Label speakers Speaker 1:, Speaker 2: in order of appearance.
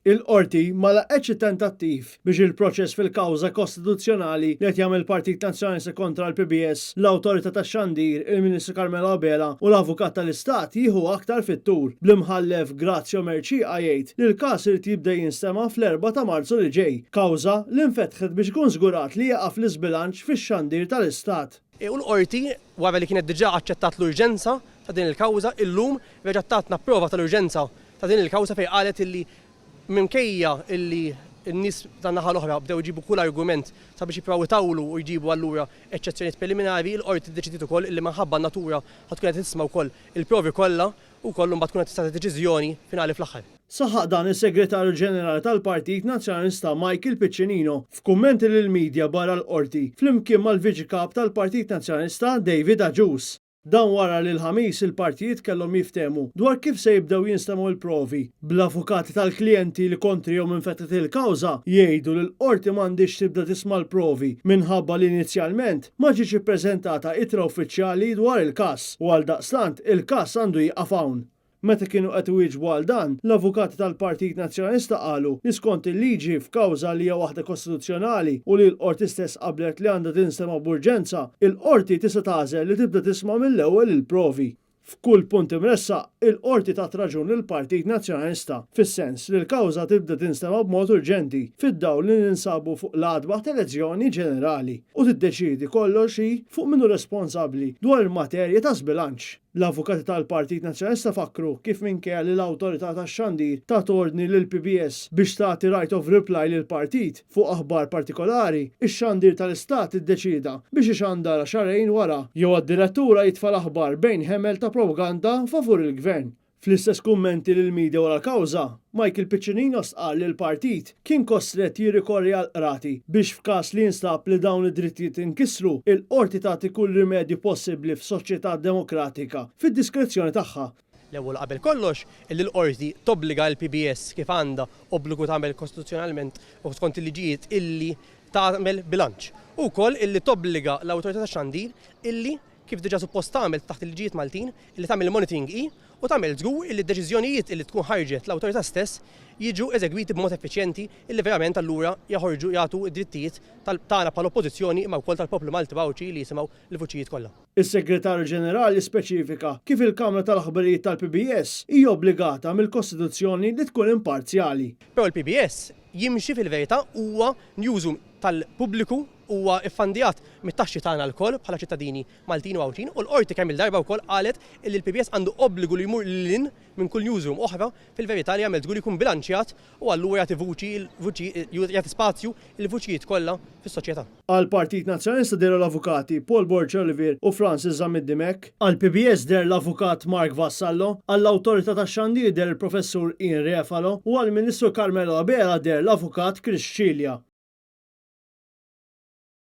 Speaker 1: Il-Qorti ma laqgħetx it-tentattiv biex il-proċess fil-kawża kostituzzjonali li qed jagħmel il-Partit Nazzjonalista kontra l-PBS, l-Awtorità tax-Xandir, il-Ministru Carmelo Abela u l-Avukat tal-Istat jieħu aktar fit-tul, bl-Imħallef Grazio Mercieca jgħid li l-każ irid jibda jinstema' fl-erbgħa ta' Marzu li ġej, kawża li nfetħet biex ikun żgurat li jieqaf l-iżbilanċ fix-xandir tal-Istat.
Speaker 2: U l-Qorti, wara li kienet diġà aċċettat l-urġenza ta' din il-kawża, illum reġgħet tatna prova tal-urġenza ta' din il-kawża fejn qalet illi minkejja illi n-nies tan-naħa l-oħra bdew iġibu kull argument sabiex jippruvaw itawlu u jġibu allura eċċezzjonijiet preliminari, il-Qorti ddeċidiet ukoll illi minħabba n-natura ħa tkun qed tisma' wkoll il-provi kollha u wkoll imbagħad tkun qed tista' tagħti deċiżjoni finali fl-aħħar.
Speaker 1: Saħaq dan is-Segretarju Ġenerali tal-Partit Nazzjonalista Michael Piccinino f'kummenti lill-media barra l-Qorti flimkien mal-Viċi Kap tal-Partit Nazzjonalista David Agius. Dan wara li l-Ħamis il-partijiet kellhom jiftehmu dwar kif se jibdew jinstemgħu l-provi, bl-avukati tal-klijenti li kontrihom infetħet il-kawża jgħidu li l-Qorti m'għandhiex tibda tisma' l-provi minħabba li inizjalment ma ġietx ippreżentata ittra uffiċjali dwar il-każ u għaldaqstant il-każ għandu jieqaf hawn. Meta kienu qed iwieġbu għal dan, l-avukati tal-Partit Nazzjonalista qalu li skont il-liġi f'kawża li hija waħda kostituzzjonali u li l-Qorti stess qablet li għandha tinstema' b'urġenza, il-Qorti tista' tagħżel li tibda tisma' mill-ewwel il-provi. F'kull punt imressaq, il-Qorti tat raġun lill-Partit Nazzjonalista, fis-sens li l-kawża tibda tinstema' b'mod urġenti, fid-dawl li ninsabu fuq l-għatba t'elezzjoni ġenerali, u tiddeċiedi kollox hi fuq min hu responsabbli dwar il-materja ta' żbilanċ. L-avukati tal-Partit Nazzjonalista fakkru kif minkejja li l-Awtorità tax-Xandir tat ordni lill-PBS biex tagħti right of reply lill-partit fuq aħbar partikolari, ix-xandir tal-Istat iddeċieda biex ixandarha xahrejn wara jew addirettura jitfa' l-aħbar bejn ħemel ta' propaganda favur il-Gvern. Fl-istess kummenti lill-media wara l-kawża, Michael Piccinino stqarr li l-partit kien kostrett jirrikorri għall-qrati biex f'każ li jinstab li dawn id-drittijiet inkisru, il-Qorti tagħti kull rimedju possibbli f'soċjetà demokratika fid-diskrezzjoni tagħha.
Speaker 2: L-ewwel u qabel kollox, illi l-Qorti tobbliga l-PBS kif għandha obbligu tagħmel kostituzzjonalment u skont il-liġijiet illi tagħmel bilanċ. U wkoll illi tobbliga l-Awtorità tax-Xandir illi kif diġà suppost tagħmel taħt il-liġijiet Maltin, illi tagħmel il-monitoring hi u tagħmel żgur illi d-deċiżjonijiet illi tkun ħarġet l-awtorità stess jiġu eżegwiti b'mod effiċjenti illi verament allura joħorġu jagħtu d-drittijiet tagħna bħala Oppożizzjoni imma wkoll tal-poplu Malti u Għawdxi li jisimgħu l-vuċijiet kollha.
Speaker 1: Is-Segretarju Ġenerali speċifika kif il-Kamra tal-Aħbarijiet tal-PBS hija obbligata mill-Kostituzzjoni li tkun imparzjali.
Speaker 2: Però l-PBS jimxi fil-verità huwa newsroom tal-pubbliku huwa ffandjat mit-taxxi tagħna lkoll bħala ċittadini Maltin u Għawdxin u l-Qorti kemm-il darba wkoll qalet illi l-PBS għandu obbligu li jmur lil hinn minn kull newsroom oħra fil-verità li jagħmel żgur li jkun bilanċjat u allura jagħti vuċi jagħti spazju lill-vuċijiet kollha fis-soċjetà.
Speaker 1: Għall-Partit Nazzjonalista dehru l-Avukati Paul Borg Olivier u Francis Zammit Dimech. Għall-PBS deher l-Avukat Mark Vassallo, għall-Awtorità tax-Xandir deher il-Professur Ian Refalo u għall-Ministru Carmelo Abela deher l-Avukat Chris Cilia.